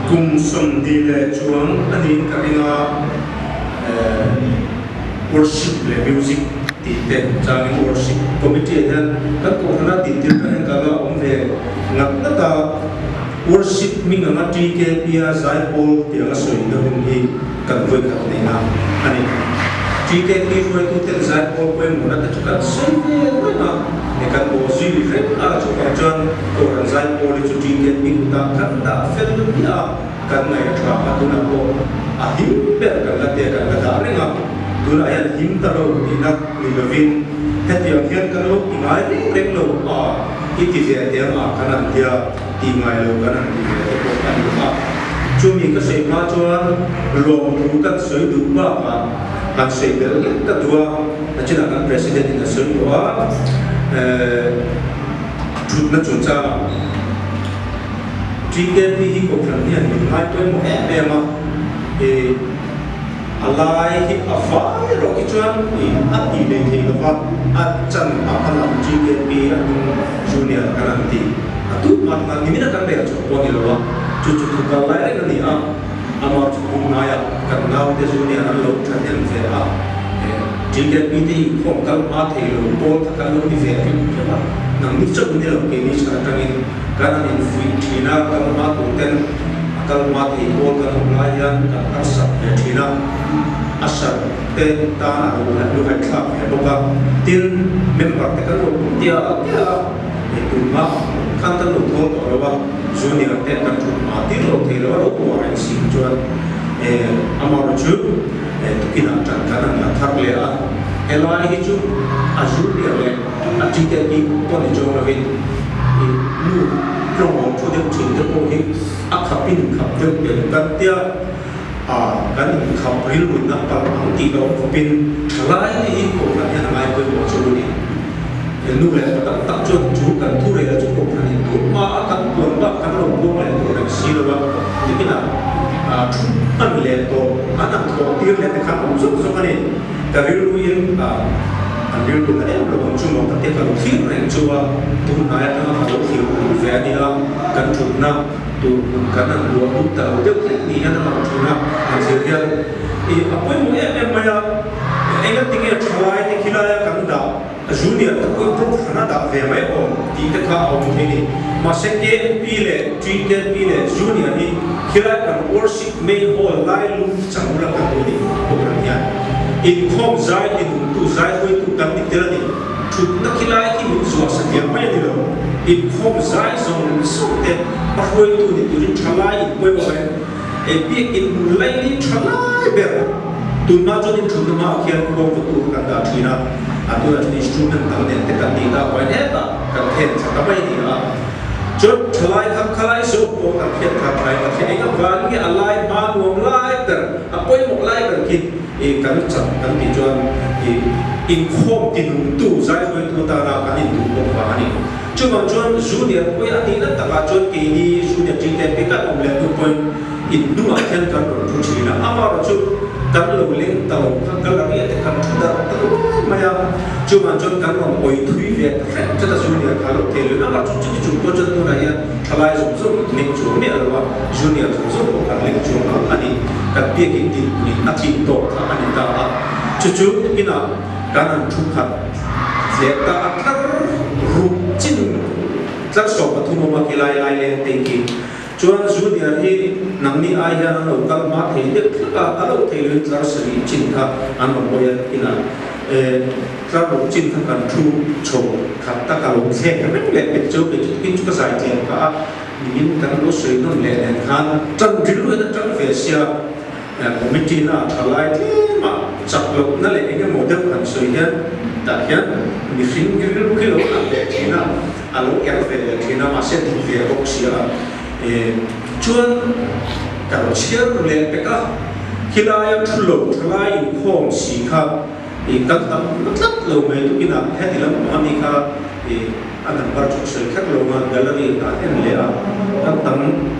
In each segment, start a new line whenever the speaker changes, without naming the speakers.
Kum 20 leh chuang a niin ka ring a, worship leh music tih te changin worship committee ah hian kan kohhrana dintir ka hian ka la awm ve ngat ngat a, worship hming anga TKP a zaipawl tih anga sawi na hun hi kan vawikhat neihna a ni. TKP hruaituten zaipawl pawimawhna te chu kan sawi ve reng a, he kan bawh zui reng a, chuvang chuan Kohhran zaipawl hi chu TKP kutah kan dah fel miah a, kan ngaih a tha a, tunah pawh a him ber kan la tia kan la dah reng a, tunah hian him ta lo tihna ni lovin hetiang hian kan lo ti ngai reng reng lo a, i ti ve tiang ah kan an tia. Tih ngai lo kan han ti ve te pawh a ni a. Chumi ka sawi hma chuan lawmthu kan sawi duh bakah han sawi belh lek ka duh a, nachinah kan President in a sawi tawh a, thutna chungchangah TKP hi Kohhran hian min ngai pawimawh em em a, a lai hi a vai erawh khi chuan a ti leh thei lo va, a chan a kha lam TKP a hnung Junior kan han ti. A tu hma hma nimin a kan rel chawp pawh a ni lo a, chu chu thu kal lai reng a ni a, amah chu hun ngaiah kan naute Junior an lo thahnem ve a, TKP te inkhawm kal hma thei lo pawl kha kan lo ni ve rim hrem a, nangni chauh ni lo keini chhan atangin kan han infuih thin a, kal hma tur ten a kal hma thei pawl kan awm lai hian kan harsat ve thin a, a sar te tan a lo luhaithlak ve bawk a, tin member te kan lo pum tial tial a. Hei tunhma khan kan lo thawl tawh lo a, junior te kan thut hma tir lo thei lo a, lo puah reng si chuan amaherawh chu tukinah tan kan han la thar leh a, helai hi chu a junior leh a TKP pawh ni chuang lovin nu tlawngawm thu deuh thin te pawh hi a khapin khap deuh tel kan tia kan inkhap rilrutna palh ang tih lo khawpin thalai te hi Kohhran hian a ngai pawimawh chu a ni. He nu leh pa tak tak chuan chu kan thu rel chu Kohhran in tun hma a kan puan bak kan lo puang leh tur reng si lo a, nikinah thu hman leh tawh an han thawh tir leh te khan awm zawk zawk a ni. Ka rilruin an rilru na em lo ang chu maw ka tia ka lo thlir reng chu a, tunhnai atanga ka lo thlir ru ve a nia, kan thutna. Tur hmun kan han luah lut ta lo deuh hlek ni hian a lang thin a, han zir hian i a pawimawh em em mai a, enga tinge thalai te khilaia kan dah junior te pawh in hran a dah ve mai awm tih te kha a awm thei ni. Mahse KNP leh TKP leh junior hi khilai kan worship main hall lai lung chang ula kan duh a ni program hian inkhawm zai tinungtu zai hruaitu kan ni tel a ni. Thutna khilai khi min zuah satliah mai a ni lo. Inkhawm zai zawng zawng te a hruaitu ni turin thalai in pawimawh em? E biakin hmun laili thalai ber tunhma chuan in thutna hmaah khian khawm va tur kan dah thin a, a tunah chuan instrument dang nen te kan tih dah huai hetah kan then thla ta mai a ni a. Chuan thalai kha khalai zawk pawh kan hriat thar thlai ka hria eng avangin nge a lai hma nuam lai ber a pawimawh lai ber khi I kan chak kan tih chuan i inkhawm tinungtu zaihruaitu atana kan induh bawk vang a ni. Chuvang chuan junior pawhin a tihna takah chuan keini junior GKP kan awm leh hnu pawhin inhnungah hian kan rawn thu thin a, amaherawh chu kan lo leng ta lo kha gallery ah te kan thu darh ta luai mai a, chuvang chuan kan rawn awi thui ve ta hrep chat a junior kha lo thei luih amaherawh chu chuti chung pawh chuan tunah hian Thalai zawng zawng leng chuang miah lo a, junior zawng zawng pawh kan leng chuang lo a ni. Kan biakin dinhmunin a tlin tawk kha a ni ta a. Chu chu tukinah kan han thu khat leh ta a, tlar ruk chin tlar 13 awm a kilai lai leng te khi. Chuan junior hi nangni ai hian an lo kal hma thei deuh thlak a, a lo thei luin tlar 7 chin kha an rawn hawi a tukinah. Tlar ruk chin kha kan thu chho khat tak a lo thlek reng leh pek chu kei chu tukin chu ka zai tlem phah a, nimin kan lo sawi nawn leh nen khan tan rilru in a tang ve sia, committee na tha lai tlem a chak loh na leh eng emaw deuh han sawi hian tah hian mihring rilru khi lo lang leh thin a, a lo er ve leh thin a mahse dik ve bawk sia a, chuan ka lo chhiar leh pek a, khilai a thu lo tha lai inkhawm si kha. I kan tam tlat lo mai tukinah heti lampang ami kha i a number chu ka sawi kher lo a, gallery ah en leh a, kan tam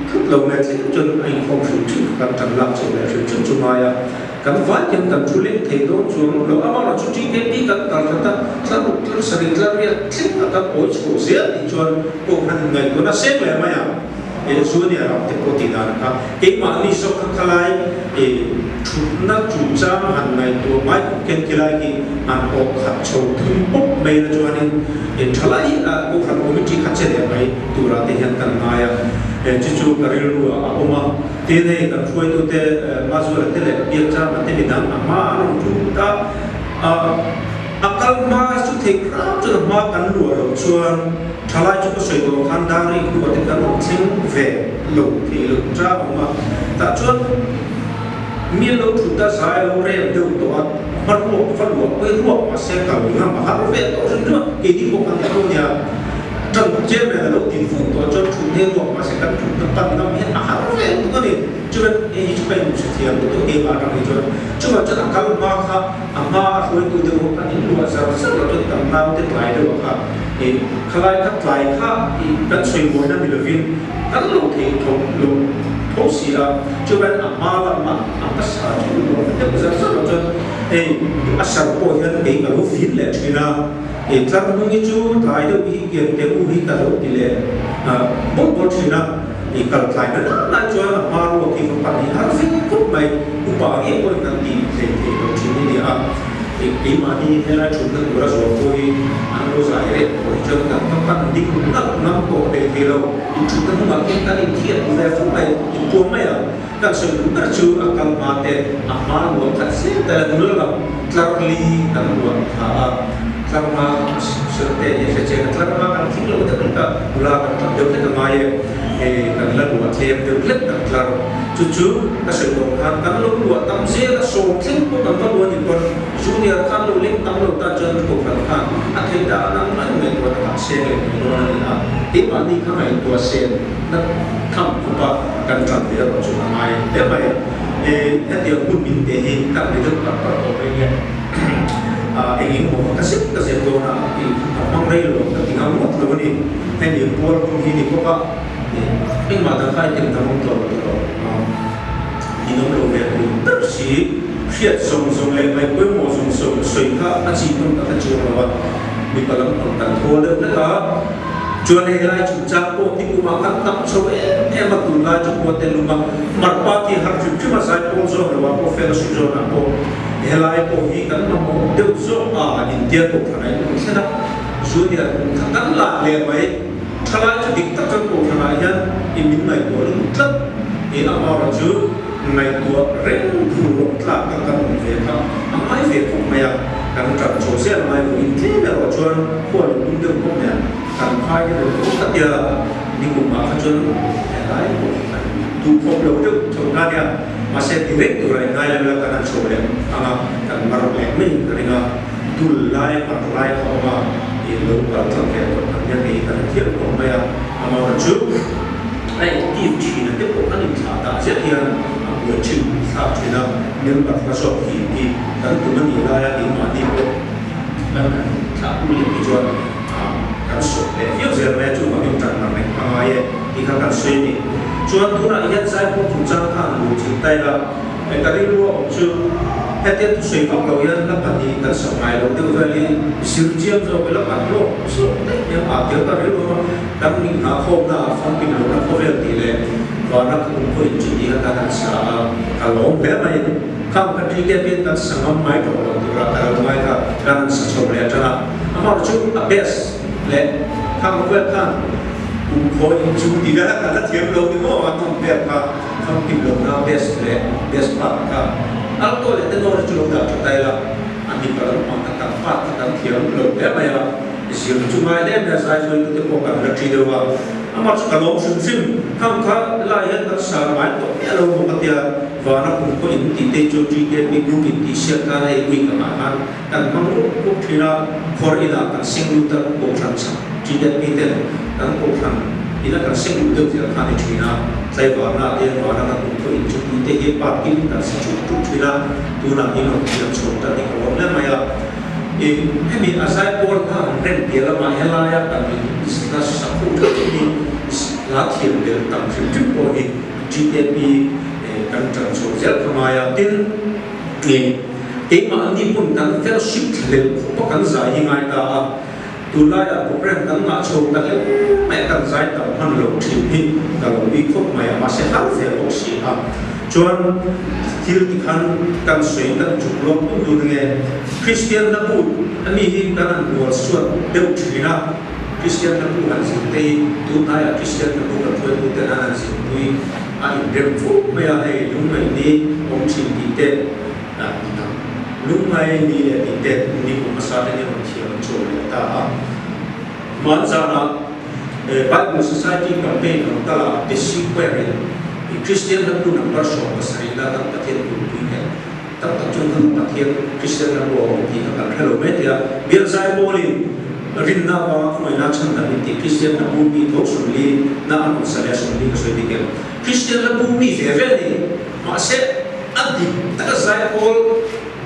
tlat lo mai thleng chuan a inkhawm hrim hrim kha kan tan lak chho leh hrim hrim chu ngai a. Kan vai hian kan thu leng thei dawn chuang lo. Amaherawhchu TKP kan kal khat a, tla ruk, tla sarih, tla riat thleng a kan awi chhuah zel tih chuan kohhran ngaihtuahna seng leh mai a. E Junior ang te pawh tih dan kha keimahni zawk kha khalai e thutna chungchang han ngaihtuah ngai khawp khian khilai khi han awh khat chho thum pawp mai la chuanin e thalai ah kohhran committee kha che leh mai turah te hian kan ngai a. E chu chu ka rilru ah a awm a. Tin hei kan hruaitute Mazuala te leh Biakchama te midang a hma an rawn thu ta a, a kal hma hi chu thei hram chuan a hma kan luah loh chuan thalai chu ka sawi tawh khan dar rik hnuah te kan rawn thleng ve lo thei lo cha a awm a, tah chuan mi an lo thut a zai lo rem deuh tawh a, hma ruak va luah pawh hi ruak mahse kal ngam a har ve tawh hrim hrim a, keini pawh kan ti tho nia. Ṭan chairman a lo tin fuk tawh chuan thut hne ruak mahse kan thut na pan ngam hian a har ve lutuk a ni. Chuan hei hi chu ka inhmu thiam lutuk keimah atang hi chuan. Chuvang chuan a kal hma kha a hma a hruaitu deuh ho kan inluah zar zar lo chuan kan naute tlai deuh a kha ih khalai kha tlai kha ih kan sawi mawina ni lovin kan lo thei tho lo tho si a. Chuan a hma lamah a hmasa chu luah deuh zar zar lo chuan hei a sar pawh hian kei ka lo fim leh thin a. I tlar hnung hi chu tlai deuh hi kian teh u hi ka lo ti leh bawlh bawlh thin a, i kal tlai na na lai chuan a hma ruak hi va pan hi har vek khawp mai, upa ngei pawhin kan ti hlei thei lo thin hi ni a, keimahni helai thutna tura zual pawh hi an lo zai reng tawh hi chuan kan va pan ding nalh ngam tawh hlei thei lo, inthutna hnungah khian kan inthiat ve fo mai, inpuang mai ang. Kan sawi duh ber chu a kal hma te a hma luah khat zel tel a nula lam tlar li kan luah thla a, tlar hma sawi te hi a hre chiang a, tlar hma kan thing lo deuh hlek a, nula kan tam deuh hlek a ngai e, hei kan la luah tlem deuh hlek kan tlar chu chu ka sawi tawh khan kan lo luah tam zel a, sawm thleng pawh kan va luah ni pawn junior khan lo leng tam lo tan chuan kohhran khan a theih dan ang ang ngaihtuah takah seng leh mai dawn a ni a, keimahni kha ngaihtuah sen na tham khawpa kan ṭan ve erawh chu a ngai hle mai. E, hetiang hun min pe hi kan ri deuh parh parh tawh mai nge eng eng maw ka zep ka zep dawn a, i ka hmang rei lo ka ti ngam ngawt lo a ni. Hemi pual hun hi ni bawk a, engmah dang kha i tem dang awm tawh lo tawh in awm lo ve tur ber si, hriat zawng zawng leh ngaih pawimawh zawng zawng sawi kha a chi pawn ka hre chuang lo a, mipa lampang kan thawl deuh hlek a. Chuan hei lai chungchang pawh ti kumah kan tam chho em em a, tunlai chu khua te lum a, Marpa ti har hrim hrim a zai pawl zawk lo ah pawh fellowship zawn ah pawh helai pawh hi kan mamawh deuh zawk a intia kohhran ah in awm thlen a, junior kum kha kan lak leh mai, thalai chu dik tak chuan kohhran ah hian i min ngaihtuah lutuk tlat i amaherawh chu ngaihtuah reng phur rawng tlak a kan awm ve kha a ngai ve khawp mai a, kan ṭan chho zel ngai lo in tlem erawh chuan khua lo lum deuh khawp nen kan phai te deuh khawp a tia nikum ah kha chuan helai pawh kan duh khawp lo deuh tho ta nia mahse ti reng tur a inngai lo la kan han chho leh ang a kan mar leh mai in ka ring a dul lai mar lai kha awm a i lo kal tlang ve tawh kan nia kei kan thiam khawp mai a amaherawhchu chu a active thin a te pawh kan inthlah dah zet hian a buai thin thlak thin a, member hla zawk hi hi kan tum a nih laia keimahni pawh kan han thlah pui leh hi chuan kan sawp leh viau zel mai a, chuvangin tan mar reng a ngai e tih kha kan sawi a ni. Chuan tunah hian Zaipawn chungchang khan luh thil ta ila, ka rilru a awm chu hetia thusawi vak lo hian hla pahnih kan sak ngai lo deuh vel hi zir chiam zawk ila kan hlawk zawk daih mai a, tia ka rilru a kan inghah khawmna ah famkim lohna khawvel tih leh vana ka kum pawhin chu tih kha kan han sa a, ka lawm hle mai. Khang ka TKP in kan sa ngam mai tawh lo tura ka lo ngai kha kan han sa chho leh atang a, amah chu a best leh khang khawvel khan kum khawi in chu ti vel a kan la thiam lo ni maw a nawm vel kha famkim lohna best leh best part kha alto leh tenor hi chu lo dah tha ta ila a mipa lampang kha kan part kha kan thiam lo hle mai a. Zir chu ngai hle mai a, zai hruaitute pawh kan la ṭhi deuh a, amah chu ka lawm hrim hrim. Khang kha lai hian kan sar ngai tawh miah lo maw ka tia, vana kum pawh in tih te chu TKP group in tih siak khan hei week angah khan kan hmang rup rup ṭhin a, khawr inah kan seng lut a, kohhran chhak TKP ten kan kohhran ina kan seng lut deuh zel kha a ni ṭhin a, tlaivarna te vana kan kum pawh in chu tih te hi part kim kan sa ṭup ṭup ṭhin a, tunah in rawn thiam chhuak ta ni ka lawm hle mai a. Hemi a zaipawl kha an rem piah lamah helaia kan hla sakhu tha deuh hi hla thiam bel tam hrim hrim pawh hi GKP kan tan chhuak zel kha ngai a. Tin, Nge keimahni pawn kan fellowship thlahlel khawp a kan zai hi ngai ta a, tunlaiah program kan ngah chho ta hle mai a, kan zai tam hman lo thin hi ka lo ui khawp mai a, mahse hlau ve bawk si a. Chuan thil tikhan kan sawi kan chuk lawk dun dun nge Kristian hlabu a mi hi kan han bual suat deuh thin a, Kristian hlabu han zir te hi tunhnaiah Kristian hlabu kan hruaituten an han zirpui a inrem fuk mai a, hei lungngaihni awm thin tih te a ti ta. Lungngaihni leh tih te ni kum hmasa te hi rawn thiam an chawm leh ta a. Hmanzanah Bible Society campaign ang kal ah Besi Square in Kristian hlabu number 70 na kan Pathian kulhpui nen tam tak chuan kan Pathian Kristian hlabu a awm tih kha kan hre lo mai thei a. Bial zai pawlin rinna avanga khawngaihna chhan dam in tih Kristian hlabu mi tho 40 na an awm sa leh a 40 ka sawi dik em? Kristian hlabu mi ve ve a ni. Mahse a dik taka zai pawl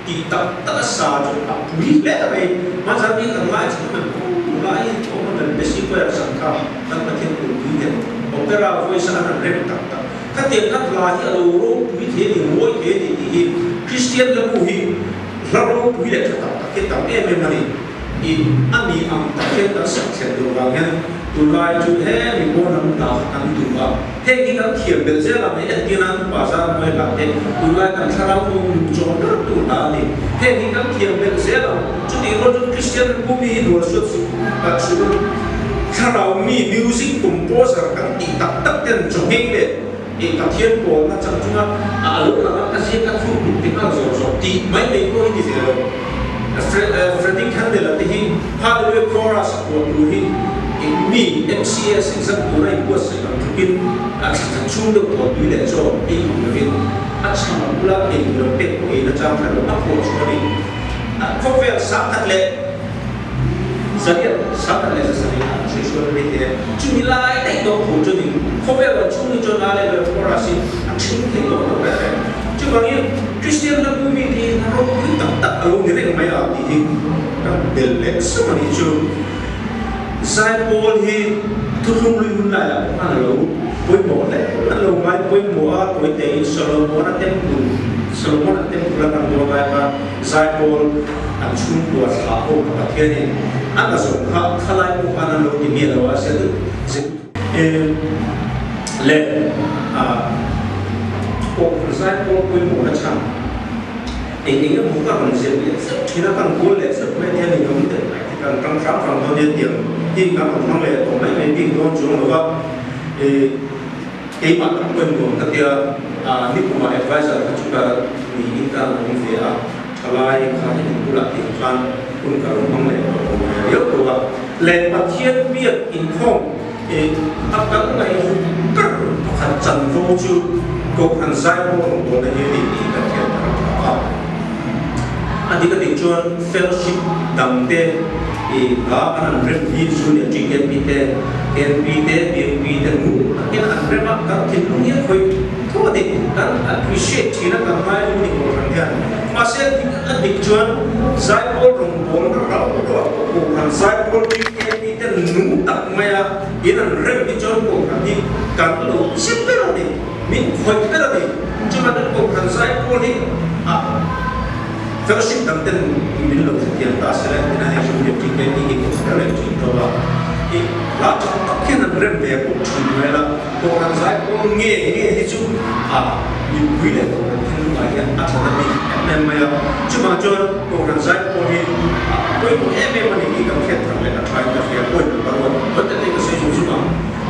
tih tak tak a sa chu a pui hle mai. Hmanzar mi kan ngai chu kan awm lai awm a kan Besi Choir sak kha kan Pathian kulhpui nen opera voice a an han rem tak tak. Khatiang kha hla hi a lo ropui thei a ni, mawi thei a ni tih hi Kristian hlabu hi hla ropui leh tha tak tak hi tam em em a ni. I a ni ang tak hian kan sak thlen loh vang hian tunlai chu he mi pawn lam hna kha kan duh a, heng hi kan thiam belh zel ang e, entir nan bazar hnuai hla te tunlai kan thlarau nung nung chawm ber tu hla a ni, heng hi kan thiam belh zel ang, chutih rual chuan Kristian pu mi hi hnual suat suh suh u, thlarau mi music composer kan tih tak tak ten chawhming leh i Pathian pawlna chang chunga a lo lang a, ka ziak a thluk min ti nghal zawk zawk tih mai mai pawh hi ni ve lo. Frederick Handel-a te hi Hallelujah Chorus a kuah tur hi mi MCS exam tura inbuatsaih ang tlukin a thla khat chhung deuh tawh tui leh chaw ei ang lovin a chhang a bula ei tur an pek pawh ei nachang hre lo a phuah chu a ni. Khawvel 1100, 1700 ah hre sual mai te chumi lai daih tawh thu chu ni. Khawvel rawn chhung hi chuan Hallelujah Chorus hi a then thei tawh lo reng reng. Chuvangin Kristian hlabu mi te hi hna ropui tak tak a lo ni reng mai a tih hi kan bel leh sum a nih chu. Zaipawl hi thuthlung lui hun laiah pawh khan a lo pawimawh hle a lo ngai pawimawh a, tawite in Solomon-a temple, Solomon-a temple a kan dawn lai khan Zaipawl an chhungkua thlah ho kha Pathianin a na zawng kha thalai pawh khan an lo ti miah lo a, zet zet leh pawh Zaipawl pawimawh na chhan eng eng emaw ka rawn zep leh zeuh thin a, kan kawl leh zeuh mai te a ni awm deuh mai te kan tang hram hram dawn nia tiang hi kan rawn hmang leh tawh mai mai bik dawn chuang lo va, Keimah tak pawhin nuam ka tia, nikumah advisor kha chu ka niin ka an awm ve a, thalai kha in bulah tih khan hun ka lo hmang leh tawh lo ve riau tawh a. Leh Pathian biak inkhawm a kal ngaih ber pakhat chanvo chu Kohhran Zaipawl rawngbawlna hi a ni tih kan hriat thar tha a. A dik a dik chuan fellowship dangte i hla an han rem hi Junior GKP te, KNP te, BNP te nu takin an rem a, kan thinlung hi a khawih tho a ni. Kan appreciate thin a, kan ngai lu ni Kohhran hian. Mahse a dik a dik chuan Zaipawl rawngbawlna rau rau pawh Kohhran Zaipawl GKP te nung tak maia in an rem hi chuan Kohhran hi kan lo chip ber a ni. Min khawih ber a ni. Chuvangin Kohhran Zaipawl hi a fellowship dang ten min lo hrethiam ta se le tina hei Junior TKP hi ka hre reng thin tawh a. I hla tha tak hian an rem ve bawk thin hmel a. Kohhran Zaipawl nge nge hi chu a mipui leh Kohhran thinlungah hian a tha ta bik em em mai a. Chuvang chuan Kohhran Zaipawl hi a pawimawh em em a ni tih kan hriat thar leh a thain ka hria. Point number one. Vawiin te ka sawi zung zung ang.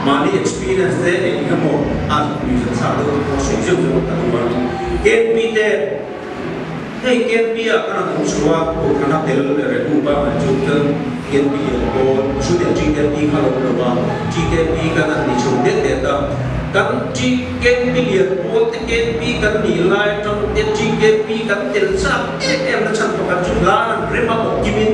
Mahni experience te eng emaw a mi zan chak deuh te pawh sawi zeuh zeuh ka duh a. KNP te hei KNP ah khan an awm chho a, Kohhran a tel regu pa mai chu chuan KNP an pawn chutah GKP kha lo lo a, GKP kan an ni chho det det a. Kan GKP lian pawl te KNP kan nih lai atang te GKP kan tel chak em em na chhan pakhat chu hlan an rem a awk kimin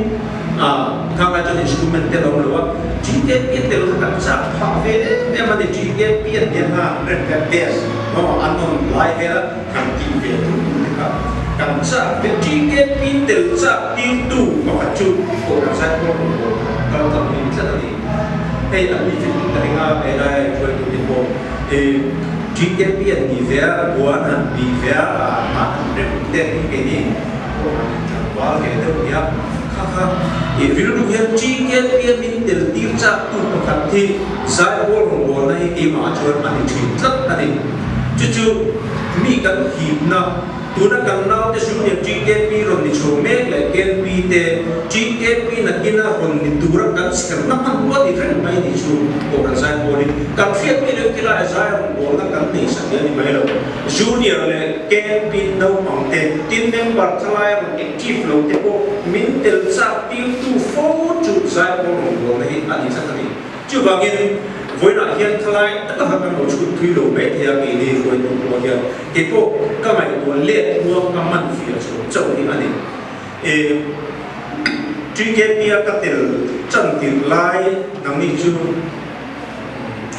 A khang lai chuan instrument te a awm lo a, GKP a tel kha kan chak phah ve em em a ni, GKP an tia hna rem kha test maw an rawn lai vel a kan tih ve tur tur te kha kan chak ve, GKP tel chak tirtu pakhat chu Kohhran Zaipawl rawn kal tlang ni tlat a ni, hei an ni fing ka ring a, he lai a inhruaitu te pawh i. GKP an ni ve a, buan an bih ve a, a an rem te hi keini pawh an intlangval ve deuh nia. Kha kha i rilru hian GKP a min tel tir chak tu pakhat hi Zaipawl rawngbawlna hi keimah chuan a ni thin tlat a ni. Chu chu mi kan hipna. Tuna kan naute Junior GKP rawn ni chho mek leh KNP te GKP nakina rawn ni tura kan chherna hman ruat i reng mai ni chu Kohhran zai pawlin kan hriat mai lo tilai zai rawn bawlna kan nei sa tia ni mai lo. Junior leh KNP naupang te tin member thalai rawn active lo te pawh min tel chak tirtu fo chu zai pawl rawn bawlna hi a ni tlat a ni. Chuvangin, vawiinah hian thalai taka kan lo chhut thui lo mai thei a, keini hruaitu pawh hian kei pawh ka ngaihtuah let hua ka man fiah chho chauh hi a ni. E, TKP-a ka tel chan tirh lai nangni chu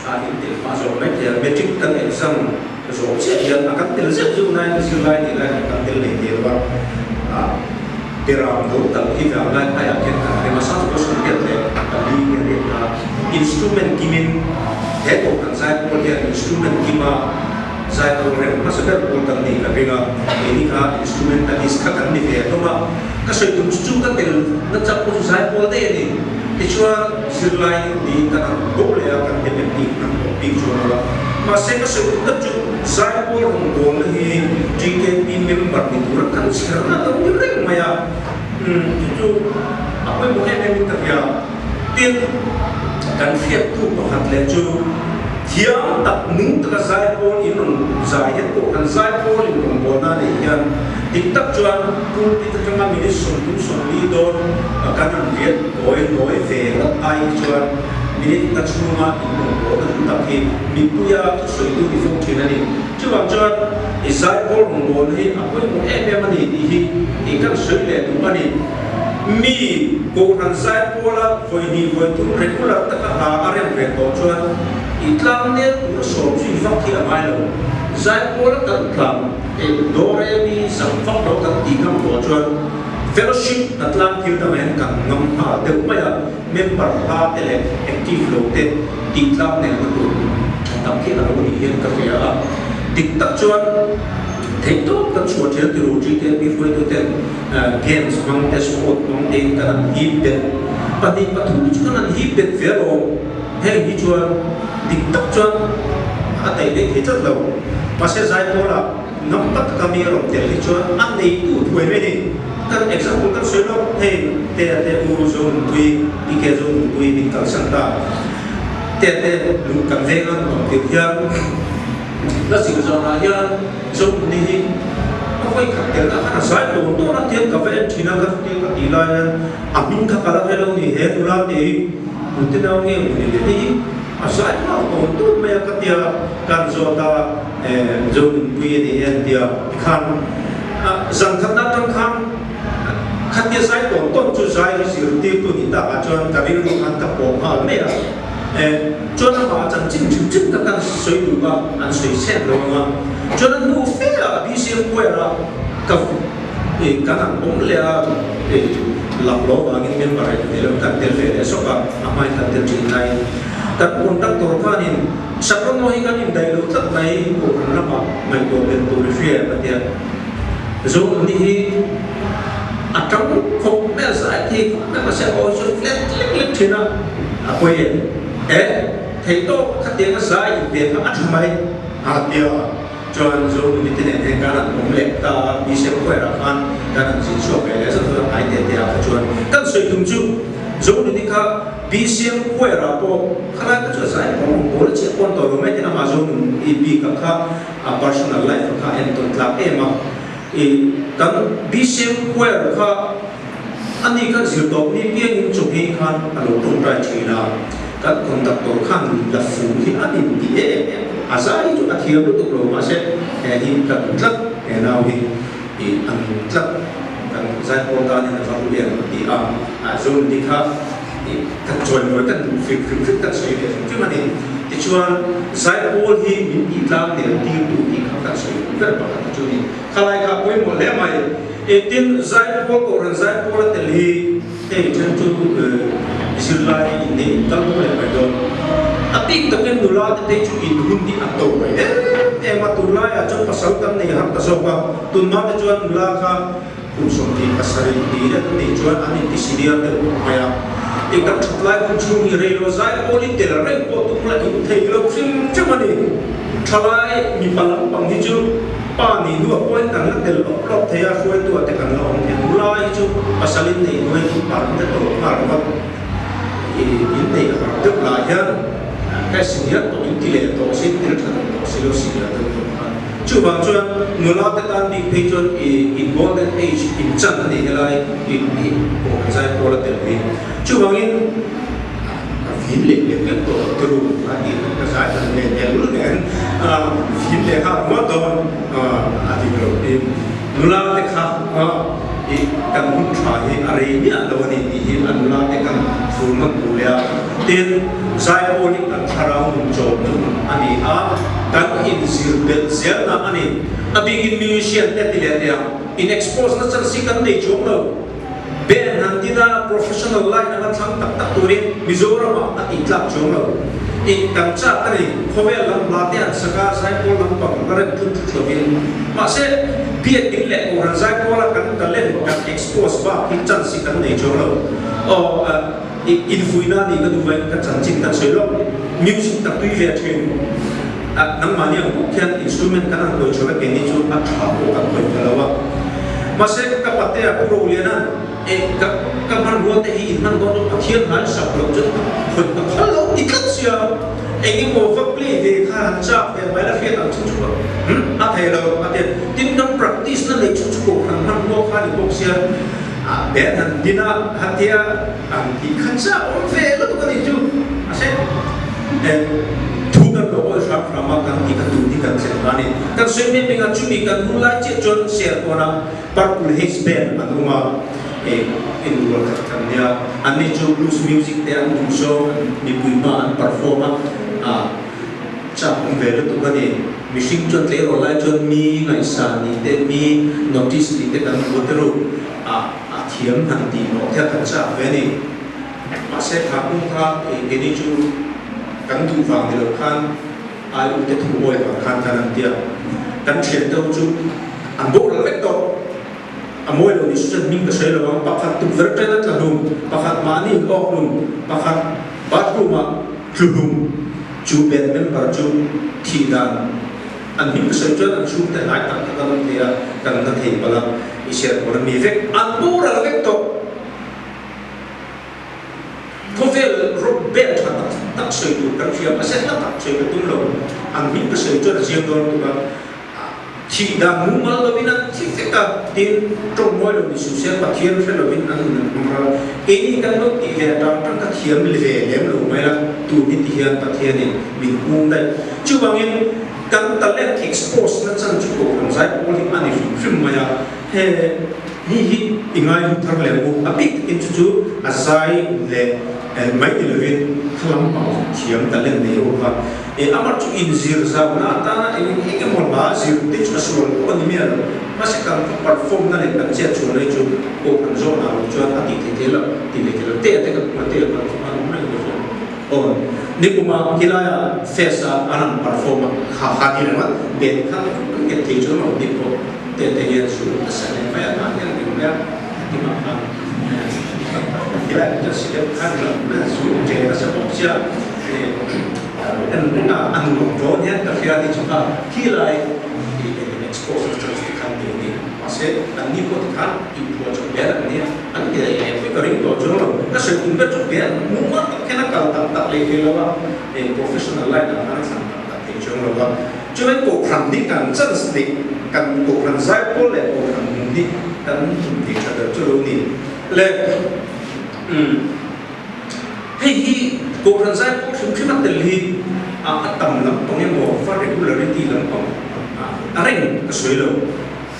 a in tel hma zawk mai thei a, matric kan exam zawh chiah hian a kan tel zeuh zeuh nain zirlai nih lai hian kan tel leh thei lo a, Beram do tal hi vang lai hmaiah khian kan rem a, sang chu sawm riat leh pali nge riat a, instrument kimin he kohhran zai pawl hian instrument kima zai pawl rem hmasa ber pawl kan nih ka ring a, keini kha instrumentalist kha kan ni ve hlawm a, ka sawi tum chu chu ka tel na chak pawh chu zai pawl daih a ni. Tichuan zirlai niin kan ang bo leh a, kan depend bik hman tawh bik chuan lo a, mahse ka sawi tum tak chu zai pawl rawngbawlna hi TKP member ni tura kan chherna lo ni reng mai a, umm chu chu a pawimawh em em in ka hria. Tin, kan hriattu pakhat leh chu thiam tak nung taka zai pawl in rawn zai hian pawh kan zai pawl in rawngbawlna a neih hian dik tak chuan pulpit atanga minute 30, 40 dawn kan rawn riat kawi nawi ve ngawt ai hi chuan minute nga chhunga in rawngbawlna hlu tak hi mipuia thusawitu ni fo thin a ni. Chuvang chuan i zai pawl rawngbawlna hi a pawimawh em em a ni tih hi i kan sawi leh duh a ni. Mi Kohhran zai pawla vawi hnih vawi thum regular taka hla a rem ve tawh chuan i tlang nel tur sawm zui vak hi a ngai lo. Zai pawla kan tlang Doremi zam vak lo kan tih ngam tawh chuan fellowship na tlang thil dangah hian kan ngam nghal deuh mai a, member hla te leh active lo te tih tlang nelna tur tha tak hi a lo nih hian ka hria a. Dik tak chuan theihtawp kan chhuah ṭhial ti ru GKP hruaituten Games hmang te, sport hmang te in kan an hip bet. Pahnih pathum chu kan an hip bet ve alawm. Heng hi chuan dik tak chuan a daih daih thei tlat lo. Mahse Zaipawlah ngam tak taka mi a rawn tel hi chuan a neitu thuai mai ni. Kan example kan sawi lawk, hei Tea te U Zonunpui, PK Zonunpui min kalsan ta. Tea te luh kan veng a nuam tir hian la zir zawnah hian Zonuni hi a vawi khat telna khan a zai tawn tawn a, tiang ka va en thin a, ka chutia ka tih lai hian a hming kha ka la hre lo ni, he nula te hi tute nau nge maw ni le hei hi a zai nghal tawn tawn mai a ka tia, kan zawt a Zonunpui a ni e an tia tikhan zan khatna atang khan khatia zai tawn tawn chu zai hi zirtirtu ni takah chuan ka rilru khan ka pawh nghal mai a. Chuan amah chanchin hrim hrim tak an sawi duh a, an sawi chhet lo ang a. Chuan a hnu fe ah BCM Choir ah ka kan an awm leh a, lak lo vangin member in tel kan tel ve leh sawk a, a hmain kan tel thin laiin kan conductor khanin Sakawr hi kan indaih lo tlat mai, Kohhran lamah ngaihtuah belh tur i hria em a tia. Zohmuni hi a tang khawp mai a, zai thei khawp mai mahse a aw hi chu flat lek lek thin a, a pawi em? E, theihtawp khatianga zai inpe kha a tha mai a tia chuan Zohmuni te nen hian kan han awm leh ta a, Bishop Choir-ah khan kan han zin chhuak ve leh zat zat a, hnai te te ah kha chuan kan sawi tum chu Zohmuni kha BCM Choir-ah pawh khalai kha chu a zai pawh ang pawl a chiah pawn tawh lo mai te, amah Zohmuni bikah kha a personal life kha a entawn tlak em a, i kan BCM choir kha ani khan zir tawp ni piangin chawhmeh khan a lo tawngtai thin a, kan conductor khan la fu hi a nin ti em em, a zai hi chu a thiam lutuk lo mahse he hi ka duh tlat, he nau hi i a nung tlat, kan zaipawl tan hian a va hlu em a ti a, a Zoni kha i kan chawimawi kan duh hrim hrim hrim kan sawi ve hrim hrim a ni. Tichuan, Zaipawl hi min tih tlang nel tirtu tih kha kan sawi duh ber pakhat chu a ni. Khalai kha pawimawh hle mai. Tin, Zaipawl, Kohhran Zaipawl a tel hi. Hei then chu zirlai in nei in kal dawn leh mai dawn. A bik takin nula te phei chu in hun hi a to mai em em a, tunlaiah chuan pasal kan nei har ta zawk a, tunhma te chuan nula kha kum 27 ni leh an neih chuan an inti senior deuh khawp mai a. I kan that lai hun chhung hi reilo zai pawl i tel reng pawh tum la in thei lo hrim hrim a ni. Thalai mipa lampang hi chu pa nih hnuah pawhin kan la tel lawp lawp thei a, hruaituah te kan la awm thei. Nula hi chu pasal in neih hnuaiin in pa lam te tawp nghal ringawt. I in neih har deuh lah hian ka senior tawh in ti leh tawh si, tel tha deuh tawh si lo senior deuh tawh kha. Chuvang chuan nula te tan bik phei chuan i in golden age in chan a nih helai i i pawh zai pawl a tel hi. Chuvangin a vin leh leh leh tawh te ru a tih kha ka zai tan leh leh lul nen a vin leh nghal ringawt dawn a dik lo hi. Nula te kha i kan hun tha hi a rei miah lo a ni tih hi a nula te kan fur nawn duh leh a. Tin, Zaipawl hi kan thlarau nun chawm chu a ni a, kan inzir belh zelna a ni. A bikin musician te ti leh teh ang, in expose na chance hi kan nei chuang lo. Band han tin a, professional line anga thlang tak tak turin Mizoramah a tih tlak chuang lo. In kan chak a ni, khawvel lam hla te an sak a, Zaipawl lampang a rem tlut tlut lovin. Mahse, biakin leh Kohhran Zaipawla kan talent kan expose bak hi chance hi kan nei chuang lo. Aw. I infuihna nih ka duh vain ka chanchin kan sawi lawk. Music ka tui ve thin. A nangmahni ang bawk hian instrument kan han hawi tha vek keini chu a tha pawh kan hawi pha lo a. Mahse ka patea Pu Roliana e ka ka hmanrua te hi in hman dawn chu Pathian hnai sak loh chu hawi ka phal lo ti tlat sia. Eng emaw va play ve kha han chak ve mai la hriat ang chu chu ka a thei lo a ti. Tin kan practice na neih chu chu kohhran hmanrua kha ni bawk sia. A ben han din a, hatia an tih kha chiah awm ve lutuk a nih chu. Mahse, thu kan lo awi hram hram a, kan tih kha tun hi kan thlen ta a ni. Kan sawi mek mek a, chumi kan hun lai chiah chuan Serkawnah Purple Haze Band an awm a, inrual khat kan nia. Anni chu blues music te an duh zawng, mipui hma an perform a, chak awm ve lutuk a ni. Mihring chuan tleirawl lai chuan mi ngaihsan nih te, mi notice nih te kan hmu te ru a, a thiam han tih mawh te a kan chak ve a ni. Mahse kha kung kha keini chu kan duh vang ni lo khan ai u te thu awi vang khan kan an tia. Kan thian te ho chu an boral vek tawh. A mawi lo ni chu chuan hming ka sawi lo ang, pakhat tukverh ṭan a tla hlum, pakhat mahni in awk hlum, pakhat bathroom ah tlu hlum. Chu band member chu thih dan an hming ka sawi chuan an chhungte hnai tak tak an awm thei a, kan na thei palh a, i share pawn a mi vek, an boral vek tawh. Khawvel rock band tha tak tak sawi tur kan hria, mahse hla tak sawi ka tum lo, an hming ka sawi chuan a ziang dawn lutuk a. Thih dan mumal lovin an thi vek a, tin, tawng mawi lo ni suh se, Pathian hre lovin an nun an hmang ral. Keini kan lo tih ve atang tang ka thiam ve lem lo mai la, tun hi ti hian Pathianin min hung daih. Chuvangin, kan talent expose na chan chu Kohhran zai pawl hi a ni hrim hrim mai a, he hi hi i ngai hlu thar lem u. A bik takin chu chu a zai leh mai ni lovin thla lampang thiam talent nei ho kha. E amah chu inzir zauna atana eng eng emaw hla zir te chu a sual pawh a ni miah lo. Mahse kan perform na leh kan chet chhuah lai chu pawh kan zawh na lo chuan a tih theih thei lo, ti leh thei lo. Te te kan hma te kan chu an awm reng mai chuan aw nikuma khilaiah fest a an han perform a kha kha ni reng a band kha kan nghet thei chuan lo ni pawh te te hian zu nasa leh mai a tan hian ring mai a ti mah khan khilaiah chuan silep khan zu che nasa bawk sia. En ringa a nuam dawn hian ka hria ni chu kha khi lai i eng expose na chance te khan nei a ni. Mahse an ni pawh tikhan inphuah chawp ber an nia, an ti leh leh ka ring tawh chuang lo. Ka sawi tum ber chu ber mumal tak hian a kal tak tak leh thei lo a, eng professional line ah khan a thlan tak tak thei chuang lo a. Chuan kohhran hi kan chance neih kan kohhran zaipawl leh kohhran hmun hi kan inti tha ber chu lo ni le. Umm. Hei hi Kohhran zai pawh hrim hrim a tel hi a tam lampang emaw fa regularity lampang a reng ka sawi lo.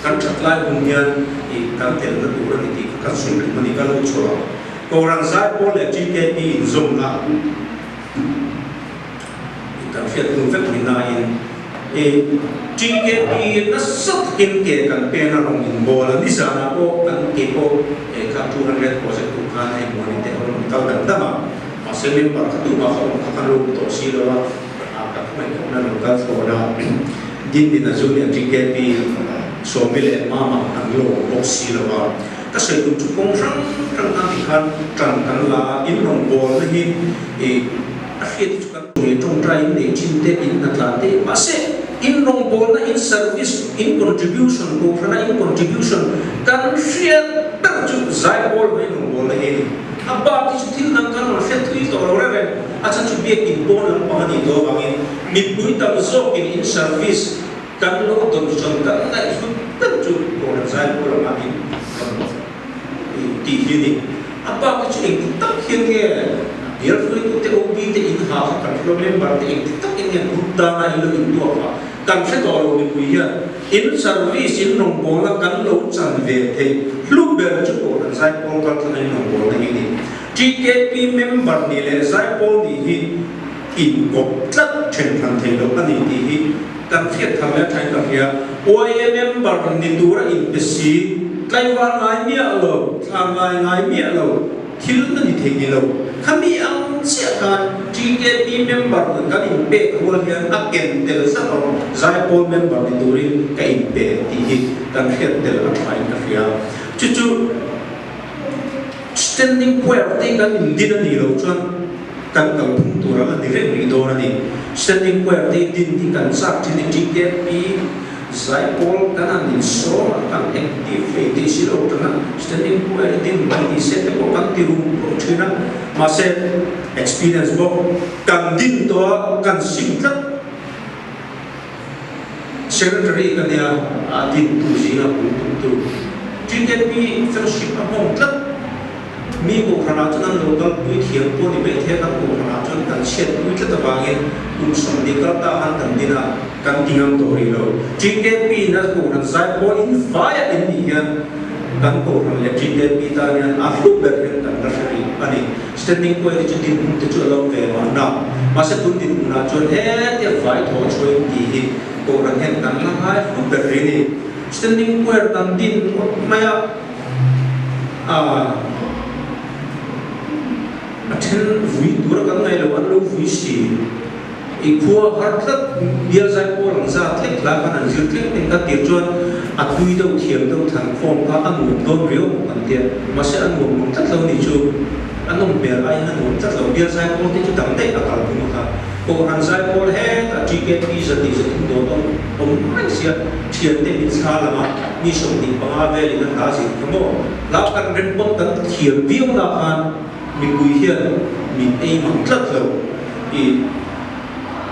Kan that lai hun hian i kan telna tur a ni tih kha kan sawi tum a ni ka lo chhuah ang. Kohhran zai pawl leh TKP inzawmna i kan hriat hnu vek ni nain. TKP nasa takin ke kan pen a rawn inbawl a, nizanah pawh kan ke pawh kha 200 project tur khan hei Muani te a rawn kal dam dam a, mahse member kha tumah kha awm kha kan lo hmu tawh si lo a, ka hmangaih khawpna rawn kal thlawn a, Dindina Junior TKP Sawmi leh Mama an lo awm bawk si lo a, ka sawi tum chu kawng hrang hrang khan tikhan tan kan la a, in rawngbawlna hi A hriat chu kan tui tawngtai in nei thin te, in hnatlan te, mahse in rawngbawlna, in service, in contribution, kohhrana in contribution kan hriat ber chu zaipawl hmai rawngbawlna hi a ni. A bak hi chu thil dang kan rawn hriat thui tawh lo reng reng, a chhan chu biakin pawn lampang a nih tawh avangin mipui tam zawkin in service kan lo dawnsawn kan ngaihhlut ber chu kohhran zaipawl anga in rawn tih hi a ni. A bak hi chu engti tak hian nge bial hruaitute OB te in ha kha kan hre lo, member te engti takin nge group dana in lo intuak a, kan hre tawh lo mipui hian in service in rawngbawlna kan lo chan ve theih hlu ber chu Kohhran Zaipawl kalthlanga in rawngbawlna hi a ni. TKP member nih leh Zaipawl nih hi inkawp tlat then hran thei loh a ni tih hi Kan hriat thar leh thain ka hria. YA member ni tura inpe si, tlaivar ngai miah lo, thla ngai ngai miah lo, thil na ni thei ni lo. Khami ang chiah khan TKP member nun kan inpek rual hian a ken tel zat awm Zaipawl member ni turin ka inpe tih hi kan hriat tel a thain ka hria. Chu chu Standing Choir te kan indin a nih loh chuan kan kalphung tur a la ni reng rih dawn a ni. Standing Choir te din hi kan chak thin i TKP Zaipawl kan han insawm a, kan active hlei tih si lo tana Standing Choir i din mai ni se te pawh kan ti rum rum thin a, mahse experience bawk kan din tawh a, kan sim tlat. Secretary ka nia a dintu zinga bul tumtu TKP Fellowship a hmawng tlat. Mi kohhranah chuan an lo kalpui thiam pawh ni mai thei a, kan kohhranah chuan kan chhiatpui tlat avangin kum 20 kal ta khan kan din a, kan ti ngam tawh rih lo. TKP in a kohhran zai pawh in faiah in nih hian kan kohhran leh TKP tan hian a hlu ber hian kan la hre rih a ni. Standing Choir hi chu dinhmun te chu a lo ve mahna, mahse tun dinhmunah chuan hetia vai thaw chhuain tih hi Kohhran hian kan la ngai hlu ber rih a ni. Standing Choir kan din ngawt mai a, a then vui tura kan ngaih loh an lo vui si. I khua har tlat, bial zai pawl ang zat hlek hlai khan an zir tleng tleng kha tir chuan a tui deuh thiam deuh than khawm kha a nuam dawn riau maw kan tia, mahse a nuam mang tlat lo ni chu a nawm hmel aiin a nuam tlat lo, bial zai pawl te chu dang daih a kal thung a kha, Kohhran zai pawl hetah TKP 103 dawn awm awm reng sia, thiante min thla lama mi 25 velin a hla zir kha maw, hla kan rem pawn kan thiam viau na khan. Mipui hian min ei mang tlat lo i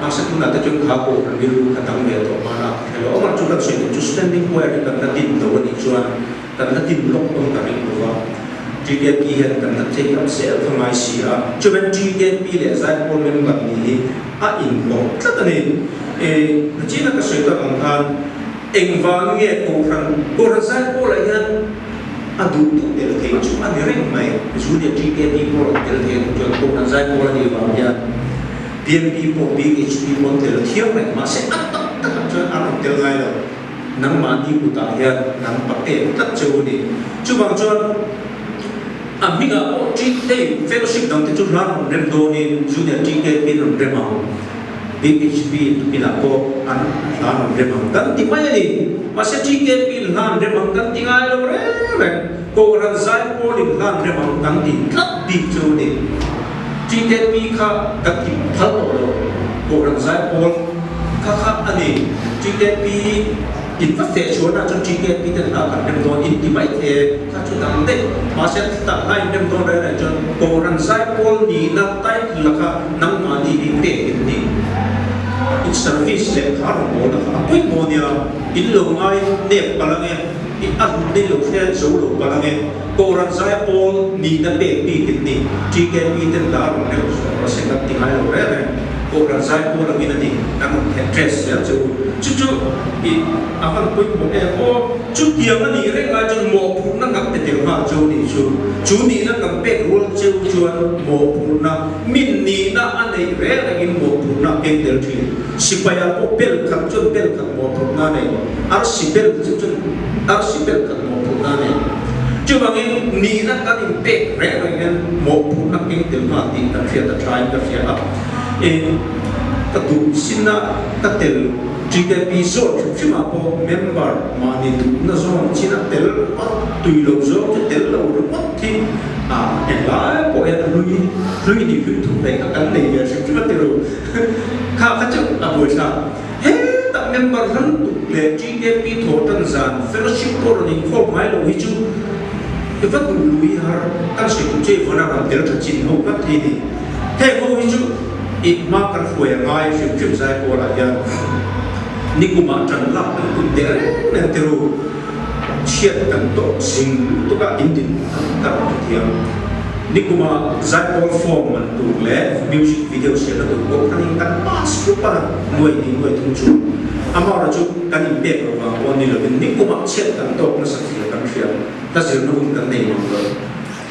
mahse tunah te chuan kha kohhran rilru kha dang ve tawh hmana ka hre lo. Amah chu kan sawi duh chu standing choir hi kan la din lo a nih chuan kan la din lawk pawn ka ring lo va, TKP hian kan la take up zel kha ngai si a, chuan TKP leh Zaipawl member nih hi a inhlawh tlat a ni. I nachina ka sawi tak ang khan engvang nge kohhran kohhran Zaipawlah hian A duh duh tel thei chu a ni reng mai. Junior TKP pawh rawn tel thei ang chuan Kohhran Zaipawl a nih vang hian BMP pawh BHP pawh an tel thiam reng mahse a tak takah chuan an rawn tel ngai lo. Nangmahni kutah hian an pek tlat cheu a ni. Chuvang chuan a hmingah pawh hei fellowship dangte chu hlan rawn rem dawnin Junior TKP an rawn rem ang. BHP tukinah pawh an hlan an rem ang kan ti mai a ni. Mahse TKP in hlan rem ang kan ti ngai lo reng reng. Kohhran Zaipawl in hlan rem ang kan ti tlat bik chu a ni. TKP kha kan ti phal tawh lo. Kohhran Zaipawl kha kha a ni. TKP in va feh chhuahna chuan TKP ten hla kan rem dawn in ti mai thei e. Kha chu dang daih. Mahse tah hla in rem dawn reng reng chuan Kohhran Zaipawl nihna title la kha nangmahni hi pek in ni. In service leh kha rawngbawlna kha a pawimawh nia, in lo ngai nep palh ange, i a hlut nei lo hre zo lo palh ange. Kohhran Zaipawl nihna pek bik in ni. TKP ten hla rawn reuh zawh rawh se kan ti ngai lo reng reng. Kohhran Zaipawl angin a ni kan rawn theh. address zel che u. Chu chu i a van pawimawh em aw. Chutiang a nih reng lai chuan mawhphurhna kan pe tel nghal cheu nih chu. Chu nihna kan pek rual cheu chuan mawhphurhna, min nihna a neih reng rengin mawhphurhna a keng tel thin. Sipaia pawh bel khat chuan bel khat mawhphurhna a nei, arsi bel chu chuan arsi bel khat mawhphurhna a nei. Chuvangin nihna kan inpek reng reng hian mawhphurhna keng tel nghal tih kan hriat a thain ka hria a. Eng ka duh sinna ka tel GKP zawn hrim hrimah pawh member mahni duhna zawn chin a tel ringawt, tui lo zawng chu tel lo ringawt hi a englai pawh hian hlui hlui nih hlui thuk daih kha kan nei ve hrim hrim a ti ru. Kha kha chu a buaithlak. Hetah member hlan tuk leh GKP thaw tan zan fellowship pawh rawn inkhawm ngai lo hi chu i va duh lui har kan sawi tum chu i vawn a rawn tel tha chin ho ngat thei ni. Heng ho hi chu i hma kan hruai a ngai hrim hrim zai pawlah hian nikumah tan lak kan tum teh reng reng te ru chhiat kan tawh zing lutuk a in din kan rawn hrethiam. Nikuma zaipawl form man tur leh music video siamna tur pawh khan in kan pass hlup a, nuai hnih nuai thum chu. Amaherawh chu kan inpek loh vang pawh ni lovin nikumah chhiat kan tawk nasa zia kan hria, hla zirna hun kan nei mang lo.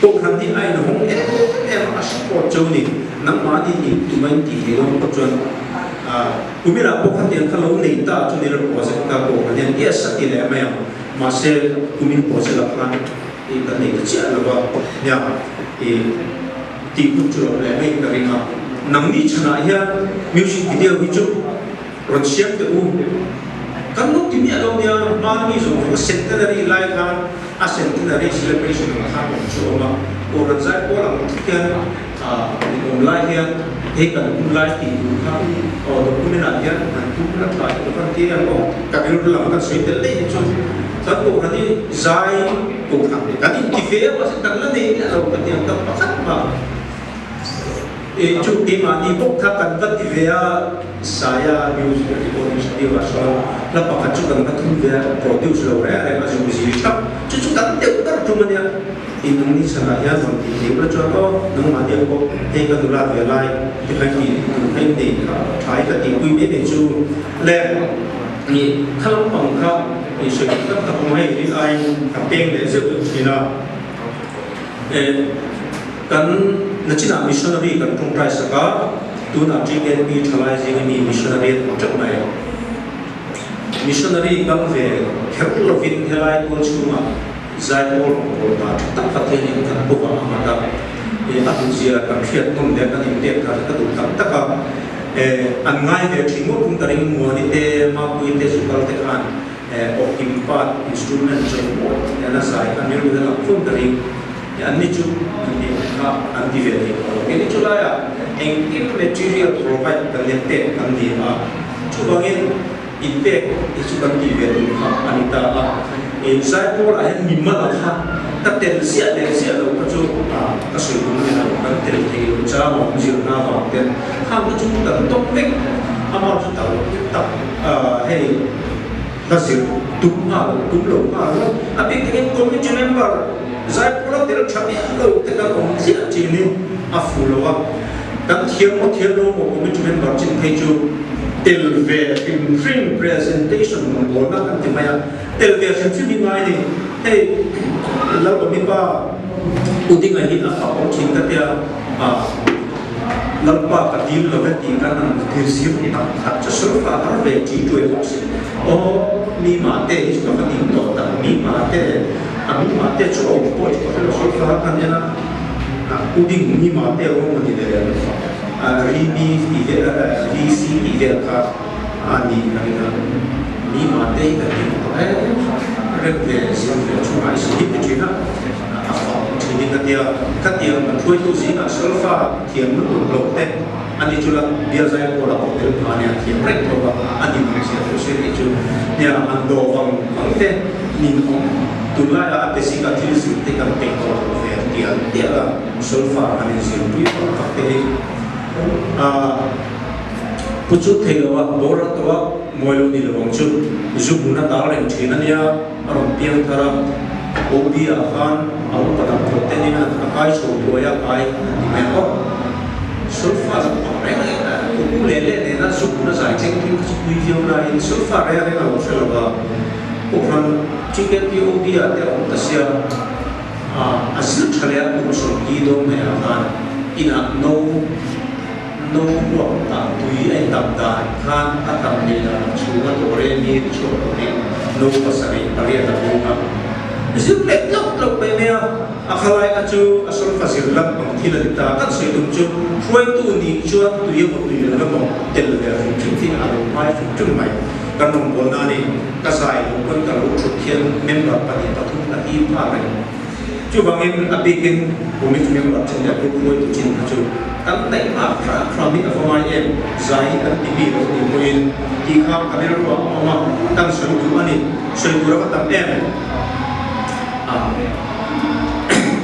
Kohhran hi a inhawng em em a, a support cheu ni. Nangmahni in tum a in tih theih dawn pawh chuan kuminah pawh khatiang kha lo nei ta chu ni lo project kha kohhran hian yes a ti leh mai ang. Mahse kumin project ah khan I kan nei ta chiah lo va, nia i tih hun chu lo leh mai ka ring a. Nangni chhanah hian music video hi chu rawn siam teh u. Kan lo ti miah lo nia, hmanni zawng zawng a centenary lai khan a centenary celebration ang khan awm chu a awm a. Aw rawn zai pawl ang thut hian in awm lai hian hei kan hun lai tih tur kha aw document ah hian han tum la tha i ka van ti em aw. Ka rilru lam kan sawi tel daih hi chu kan kohhran hi zai kohhran kan inti ve a mahse kan la nei miah lo ka ti ang tak pakhat mah e chu keimahni bawk kha kan va ti ve a Saia music recording studio ah sawn hla pakhat chu kan va thum ve a produce lo reng reng a zuk zir thap chu chu kan deuh ber tum a nia. I nung ni chhanah hian rawn tih thei ula chuan aw nangmah diak pawh hei ka nula ve lai ti kha tih tur kha in nei kha tha i ka tihpui mai mai chu le i kha lampang kha i sawi tak tak tak awm hei rin aiin ka peng leh zeuh zeuh thin a e kan nachinah missionary kan tawngtai sak a tunah TKP thalai zinga mi missionary an awm teuh mai. Missionary kal ve kher lovin helai tual chhungah Zaipawl rawngbâwl hna ṭha tak Pathianin kan bawk a ang a, e, a duhzia kan hriat nawm leh kan inpek kha ka duh tak tak a. E, an ngai ve ṭhin ngawt tum ka ring, Muani te, Mapui te, Zukal te khan, e, awkim part instrument zawng pawh nena zai khan rilru hi a lang fawm ka ring. E, anni chu e, kha an ti ve thei tawh lo. Keini chu laiah engkim material provide kan leh pek kan ni a, chuvangin, Inpek hi chu kan tih ve tur kha a ni ta a. Zaipawl ah hian mi mal ah kha ka tel ziah leh ziah lo kha chu ka sawi tum a ni lo. Kan tel thei lo chang a awm zirna avang ten khang kha chu kan tawp vek. Amah chu tak tak hei hla zir tum nghal tum lo nghal lo. A bik takin committee member Zaipawl a tel tha miah lo te kan awm ziah thin hi a fu lo a. Kan thiam maw thiam lo maw committee member chin phei chu tel ve hrim hrim presentation rawngbawlna kan ti mai a, tel ve hrim hrim hi ngai ni. Hei Lalawmipa Udinga hi a fak awm thin ka tia a, Lalpa ka dil lo e tih khan an dir zir tak tak chu sulfa har ve ṭi ṭuai bawk si. Aw mi mah te hi chu ka va ning tawh tak, mi mah te a mi mah te chu a awm pawh chu ka hre lo sulfa khan en a. Puding ni mah te rawng a ni leh ri mi tih vel ri si tih vel kha a ni ka ring a, mi mah te hi kan ring tawh em rem ve zir ve chhungah i si hip ti thin a, a fak thin in ka tia, khatiang kan hruaitu zingah solfa thiam lutuk lo te a ni chu la bial zai pawh la awm tel phah a nia thiam reng tho a, a ni ang zia thu se tih chu nia an dawh vang vang te nin awm tunlaiah a basic a thil zir te kan peih tawh lo ve tial tial a solfa kan inzir pui vak vak te hi a pu chu thei lo a boral tawh a mawi lo ni lo ang chu zu hmun a tar reng thin a nia a rawn piang thar a OB ah khan a upa dang tawh te nin a kai chho thuai a kai an ti mai ang aw solfa lam pang reng reng a. U leh leh nena zuk na zai cheng thil kha chu pui viau laiin sulfa reng reng a lo hre lo va, Kohhran TKPOB ah te a awm ta sia, a zir tha leh a kum 40 dawn hnaihah khan inah no no ruak tah tui a intam dan khan a tam leh dan a chhung a do re mi ri chhuak turin no pasarih pariat a bung a, zir leh tlauh tlauh mai mai a. A khalai kha chu a sulfa zir lam ang thil a ni ta. Kan sawi tum chu hruaitu nih chuan tui emaw tui lo emaw tel ve hrim hrim hi a lo hmai hrim hrim mai. Kan rawngbawlna a ni. Ka zai lo pawn ka lo thut hian member pahnih pathum ka him nghal reng. Chuvangin a bikin committee member chin leh group hruaitu chin kha chu kan daih nghal hram hram hi a va ngai em. Zai hi kan ti bik lo tih pawhin tih kha ka rilru ah a awm a, kan sawi duh a ni. Sawi tur a va tam em.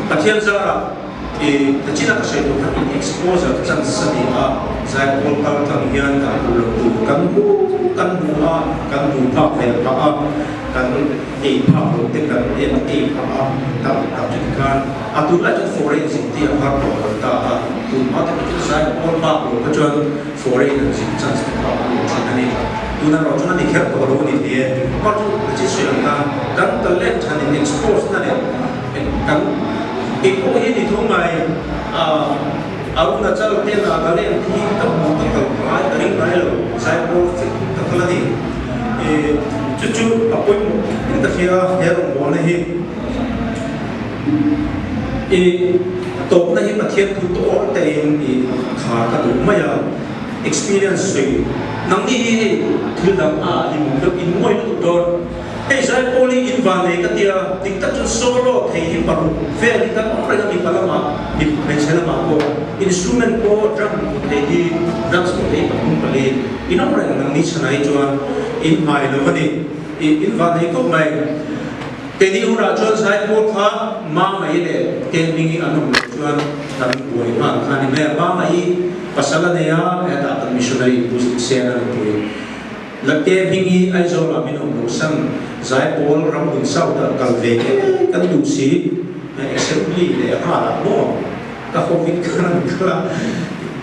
Pathian zarah i ka chin a ka sawi tur kha in exposure chance a ni a, zaipawl kal tlang hian kan hmu lo tur kan hmu kan hmu a, kan hmu phak ve phah a, kan ei phak lo te kan en ei phah a, tam tak chu tikhan a tunlai chuan foreign zin te a har tawh lo ta a, tun hma te kha chu zaipawl bak lo kha chuan foreign an zin chance te kha a awm thin a ni. Tuna erawh chuan a ni kher tawh lo a ni thei e. Amah chu a chin sawi ang khan kan talent han in expose na leh kan eng pawh hi a ni tho mai. Arunachal te Nagaland hi ka hmu ka kal ngai ka ring ngai lo zaipawl fek ka kal a ni. Chu chu a pawimawh in ka hria he rawngbawlna hi. I tawpna hi Pathian thu tawr tein i khar ka duh mai a, experience sawi nangni hi hei thil dang a hlimawm deuh in nguai lutuk dawn. Hei Zaipawl hi in vannei ka tia, dik tak chuan solo thei hi paruk vel hi kan awm reng a mipa lamah, mipa hmeichhe lamah pawh instrument pawh drum hmuh thei hi drums hmuh thei hi pathum pali in awm reng nangni chhanah hi chuan in hmai lo a ni, in vannei khawp mai. Keini hunah chuan Zaipawl kha Mamai leh Kehmingi an awm loh chuan kan buai nghal kha a ni mai a. Mamai pasal a nei a, hetah kan missionary Pu Sena nupui la Kehmingi Aizawlah min awm loh san Zaipawl Ramhmun South ah kal ve ngei kan duh si. Assembly leh nghalah maw ka hovin ka rawn kal a,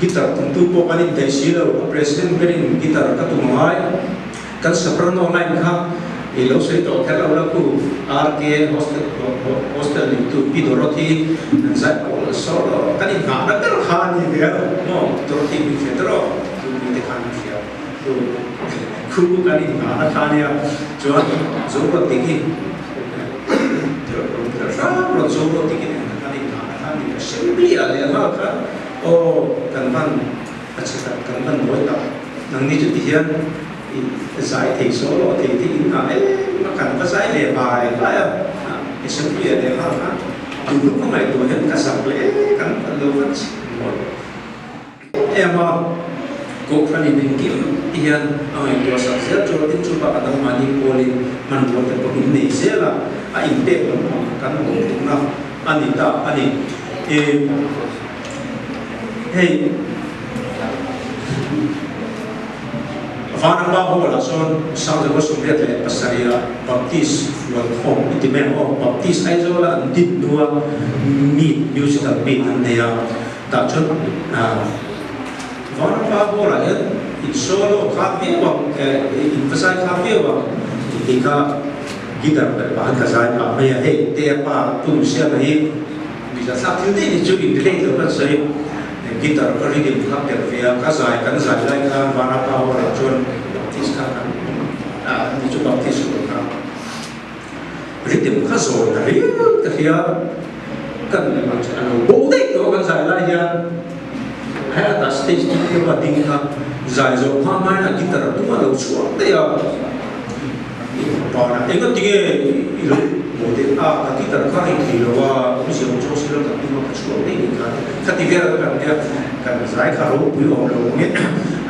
guitar tumtu pawh kan indaih si lo, a president berin guitar ka tum angai. Kan soprano line kha i lo sawi tawh kher lo la khu RK hostel hostel neitu Pi Dorothy an zai pawl solo kan inghahna ber kha a ni ve a maw Dorothy min hria ta rawh chu mi te khan min hria chu khu kan inghahna kha a nia chuan Zoroti hi ram rawn Zoroti hi nen kan inghahna kha a ni ve assembly ah leh nghal kha aw kan hman A chhe tak kan van mawi tak. Nangni chu tihian i zai thei saw lo thei te in ngah em a kan va zai ve bai bai a, assembly ah leh nghal khan tu hluk ka ngaihtuah hian ka zak leh kan van lo van chhe mawi em a, Kohhran in engkim tihian a ngaihtuah sak zel chu tin chu bakah nangmahni pawlin hmanrua te pawh in nei zel a, a inpek lampang kan mawhphurhna a ni ta a ni. Hei Vanapa Hall ah sawn 1987 ah Baptist Rualkhawm i ti mai ang aw, Baptist Aizawl ah an din hnua meet, musical meet an nei a, tah chuan Vanapa Hall ah hian in solo kha viau ang, in va zai kha viau ang tih kha guitar perh pah khan ka zai pah mai a, hei Tea pa tum siama hi. Miza thlak thil daih ni chu in relate lo kan sawi. Guitar ka rhythm kha perh ve a, ka zai kan zai lai khan Vanapa Hall ah chuan Baptist kha kan ah ni chu Baptist rual kha rhythm kha zawi ta riau ta hria kan a lo bo daih tawh a kan zai lai hian hetah stage ding deuh a ding kha zai zawh hma hmain a guitar a tum a lo chhuak daih a. Panah enga tinge i lo maw teh a, ka guitar kha ri thei lo a, awmzia awm zawk si lo kan tum a, ka chhuak daih nih kha ka ti vel a kan tia, kan zai kha ropui awm lo ang e,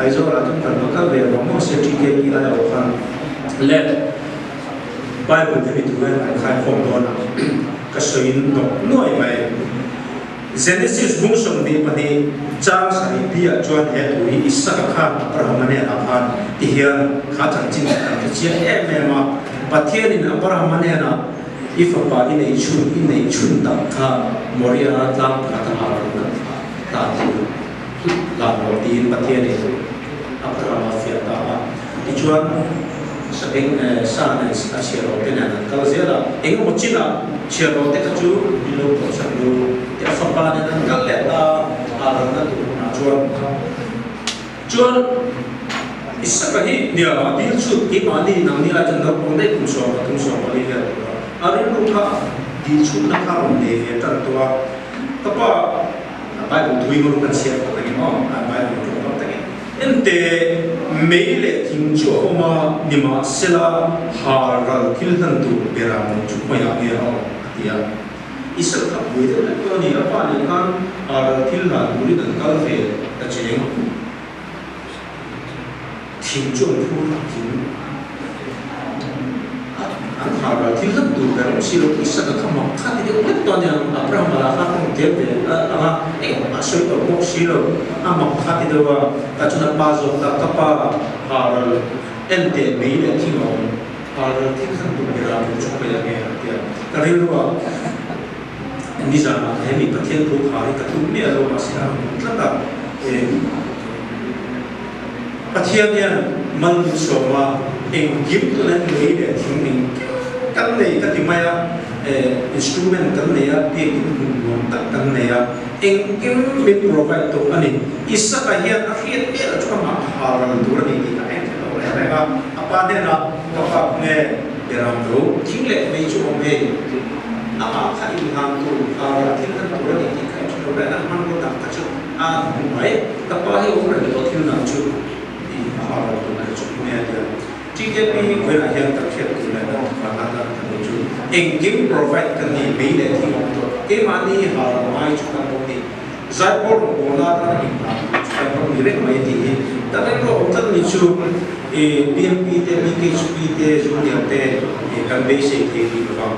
Aizawl ah chuan kan va kal ve vang maw sia TKP ai awh khan le Bible hemi tur hian kan khaikhawm dawn a, ka sawiin hnawk nuai mai. Genesis bung 22 chang sarih bi ah chuan he thu hi Isaka khan Abrahama hnenah khan ti hian kha chanchin hi kan hre chiang em em a, Pathianin Abrahama hnenah i fapa i nei chhun i nei chhun tak kha Moria tlang pakhat a hal run a hlan tur hlan rawh tiin Pathianin. Abrahama a fiah ta a. Tichuan, Sabeng sa nen a chhiarrawh te nen an kal zel a, engemaw chinah chhiarrawh te kha chu min lo thawhsak lu tih a fapa nen an kal leh ta a, ralna tur hunah chuan. Chuan, Isaka hi nia dil chhut keimahni nangni ai chuan naupang daih kum 13 14 vel tur a, a rilru kha dil chhutna kha rawn nei ve tan tawh a, ka pa Bible thui ngawr kan chhiar tak angin aw, Bible tawng tak takin ente mei leh thing chu a awm a, nimahsela ha ral thil hlan tur bera mawng chu khawiah nge a awm a ti a. Israel kha buai deuh hlek tawh a ni, a pa nen khan ha ral thil hlan turin an kal ve ta cheng. Thing chu an phur a, thing an har ral thil hlak tur ber awm si lo, Isaka kha mak kha ti deuh hlek tawh a nia, Abrahama lah kha kawng tlem ve ang a, engmah a sawi tawh bawk si lo, a mak kha ti deuh a, tah chuan a pa zawk ta, ka pa har ral en teh mei leh thing a awm, har ral thil hlak tur ber a tur chu ka pe ang e a ti a, ka rilru a nizanah he mi Pathian thu khar hi ka tum miah lo mahse a rawn awm tlat a, Pathian hian mal min sawm a, engkim tuna lei leh thing eng kan nei ka ti mai a, instrument kan nei a, biakin hmun nuam tak kan nei a, engkim min provide tawh a ni. Isaka hian a hriat miah chu amah ha ral tur a ni tih ka eng lo reng reng a, a pa hnenah ka pa nge beram lo thing leh mei chu awm hei, amah kha inhlan tur ha ral thil hlan tur a ni tih ka eng lo reng a, hmanraw dang kha chu A hmu mai, ka pa hi awm reng tawh thil dang chu i a ha lo tur leh chu nge a tia. TKP hi khawiah hian kan hriat tur leh kan thawkah khan kan tha lo chu engkim provide kan ni mei leh thing awm tawh keimahni ha lo ngai chu kan awm ni zaipawl rawngbawlna atana inhlan tur chu kan awm ni reng mai tih hi kan rilru awm tlat ni chu i BMP te BKHP te Junior te kan beisei thei rih lovang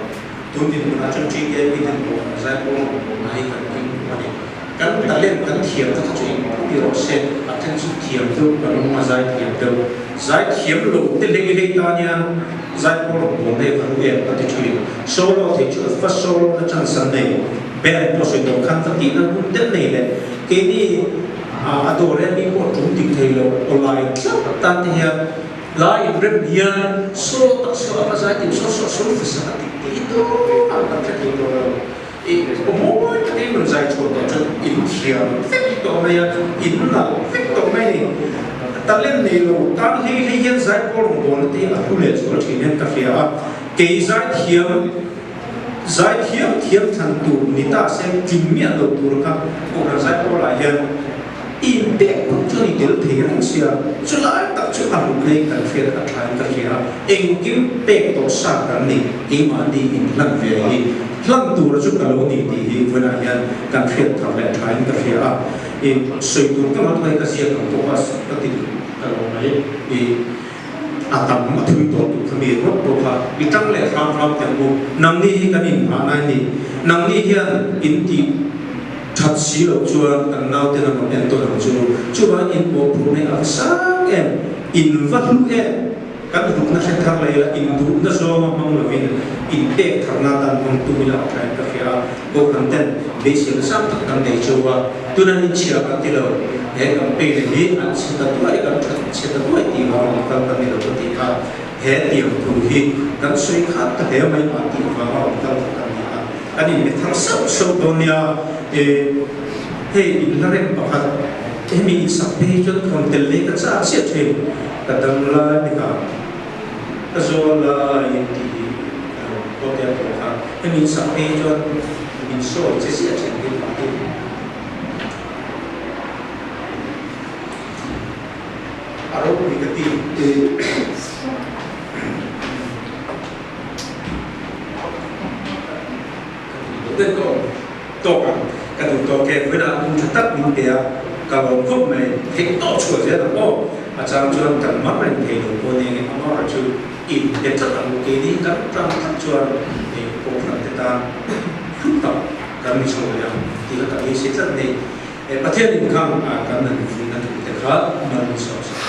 tun dinhmunah chuan TKP ten pawh zaipawl rawngbawlna hi kan keng kum a ni. Kan talent kan thiam te kha chu engpawh ni rawh se, a then chu thiam deuh kan awm a, zai thiam deuh. Zai thiam lo te hlei hlei tan hian zai pawh rawn bawl nei ka hmu em ka ti thin. Solo thei chu fa solo na chance an nei. Band pawh sawi tawh khan ka tihna hun te nei leh keini a dawr en mi pawh tum dik thei lo awlai tlat tan te hian lai inrem hian solo tak solo a va zai tih saw saw saw fisa a dik tih hi tumah kan hre thei tawh lo. Mawi takin rawn zai chhuah tawh chuan in thiam vek tawh mai a, in nalh vek tawh mai a ni. Talent nei lo tan hlei hlei hian zai pawl rawn bawlna te hi a hlu leh zual thin hian ka hria a. Kei zai thiam, zai thiam thiam thlan tur ni ta se tling miah lo tur kha Kohhran zai pawlah hian in pek phawt chuan i tel thei reng sia, chulai tak chu a hlut lei kan hriat a thain ka hria a, engkim pek tawh sa kan ni, keimahni in hlan ve hi hlan tura chu ka lo ni tih hi vawiinah hian kan hriat thar leh thain ka hria a, i sawi tur ka lo thai ka ziak ang pawh a ka ti ka lo mai, i a tam a thui tawh tur kha mi rawt pawh kha i tang leh hram hram teh ang u, nangni hi kan inhah nai ni, nangni hian in tih. That si loh chuan kan naute lam rawn entawn ang chu. Chuvangin in mawhphurhna hi a va sang em? In va hlu em? Kan hlutna hre thar leh ila, in duhna zawnga hmang lovin in pek tharna atan hmang tum ila a thain ka hria a. Kohhran ten beiseina sang tak kan nei cheu a, tuna in chhia kan ti lo. He campaign hi an chhe ta duai, kan that chhe ta duai tih vang rawn kal kan ni lo ka ti kha. He tiang thu hi kan sawi khat ta hle mai a tih vanga rawn kal kha kan ni a. Kan inbe thar sauh sauh dawn nia, e hei in hla reng pakhat hemi in sak phei hi chuan thawn tel leh ka chak chiah thin, ka dam lai ni kha ka zawl lai in tih hi ka lo pawt tel tawh kha, hemi in sak phei hi chuan min sawi che chiah thin hi ka ti. A ropui ka ti. Ka duh tawk tawk ang, ka duh tawk e, vawiinah hun tha tak min pe a, ka lawm khawp mai, theih tawp chhuah zel ang aw, a chang chuan kan mar reng thei lo pawh nia nge amah chu in pe tlat ang u, keini kan tang tlat chuan hei Kohhran te tan hlu tak kan ni chho leh ang tih kha ka beisei tlat nei, Pathian in khang kan han vun a duh te kha mal min sawm sak.